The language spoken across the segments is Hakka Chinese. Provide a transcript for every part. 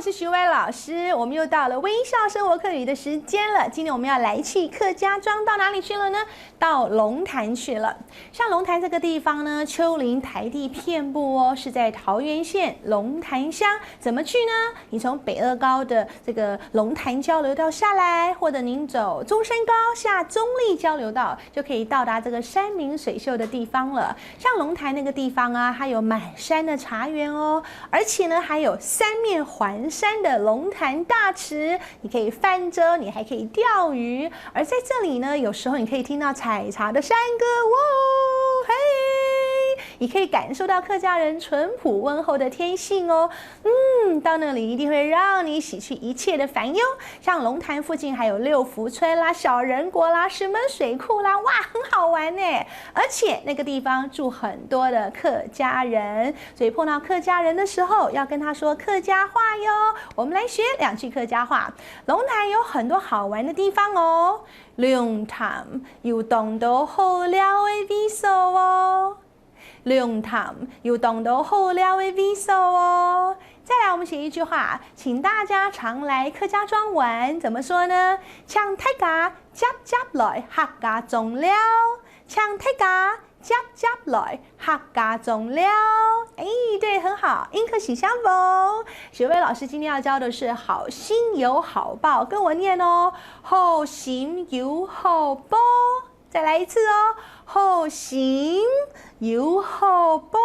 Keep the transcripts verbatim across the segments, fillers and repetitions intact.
是徐薇老师，我们又到了微笑生活客语的时间了。今天我们要来去客家庄，到哪里去了呢？到龙潭去了。像龙潭这个地方呢，丘陵台地遍布哦，是在桃园县龙潭乡。怎么去呢？你从北二高的这个龙潭交流道下来，或者您走中山高下中壢交流道，就可以到达这个山明水秀的地方了。像龙潭那个地方啊，它有满山的茶园哦，而且呢还有三面环山的龙潭大池，你可以泛舟，你还可以钓鱼。而在这里呢，有时候你可以听到采茶的山歌，哇嘿！你可以感受到客家人淳朴温厚的天性哦。嗯，到那里一定会让你洗去一切的烦忧。像龙潭附近还有六福村啦、小人国啦、石门水库啦，哇，很好玩呢。而且那个地方住很多的客家人，所以碰到客家人的时候，要跟他说客家话哟。我们来学两句客家话。龙潭有很多好玩的地方哦。龙潭有当多好尞个位所哦。龙潭有当多好尞个位所哦。再来，我们写一句话，请大家常来客家庄玩，怎么说呢？请大家輒輒來客家庄尞，请大家輒輒來客家庄尞。哎，对，很好，应可喜相逢。学位老师今天要教的是好心有好报，跟我念哦，好心有好报。再来一次哦，好心有好报，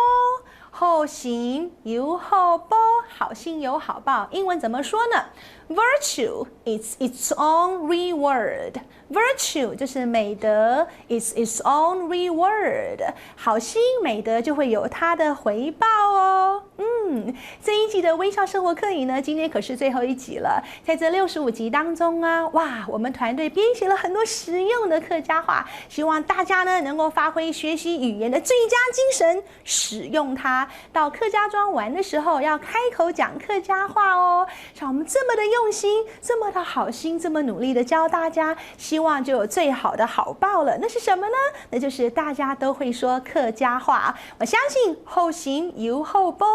好心有好报，好心有好报。英文怎么说呢？Virtue is its own reward. Virtue 就是美德，is its own reward。好心美德就会有它的回报哦。嗯，这一集的微笑生活客语呢，今天可是最后一集了。在这六十五集当中啊，哇，我们团队编写了很多实用的客家话，希望大家呢能够发挥学习语言的最佳精神，使用它。到客家庄玩的时候，要开口讲客家话哦。像我们这么的用心，这么的好心，这么努力的教大家，希望就有最好的好报了。那是什么呢？那就是大家都会说客家话。我相信好心有好报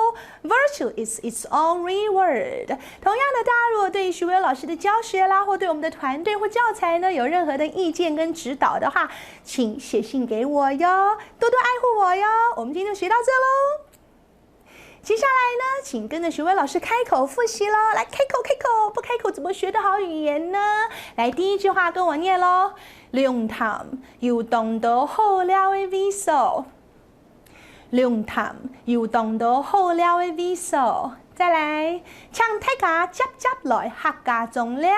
，virtue is its own reward。同样的，大家如果对徐薇老师的教学啦，或对我们的团队或教材呢有任何的意见跟指导的话，请写信给我哟，多多爱护我哟。我们今天就学到这喽。接下来呢，请跟着徐薇老师开口复习喽。来，开口，开口，不开口怎么学得好语言呢？来，第一句话跟我念喽。龙潭有当多好尞个位所。龙潭有当多好尞个位所。再来，请大家輒輒来客家庄尞。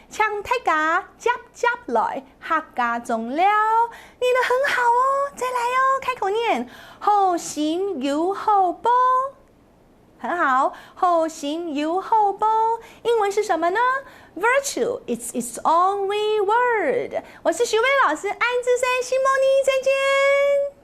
请大家輒輒来客家庄尞。念得很好哦，再来哦，开口念，好心有好报。很好，好心有好报。英文是什么呢？Virtue is its own reward。我是徐薇老师安之森，西莫尼，再见。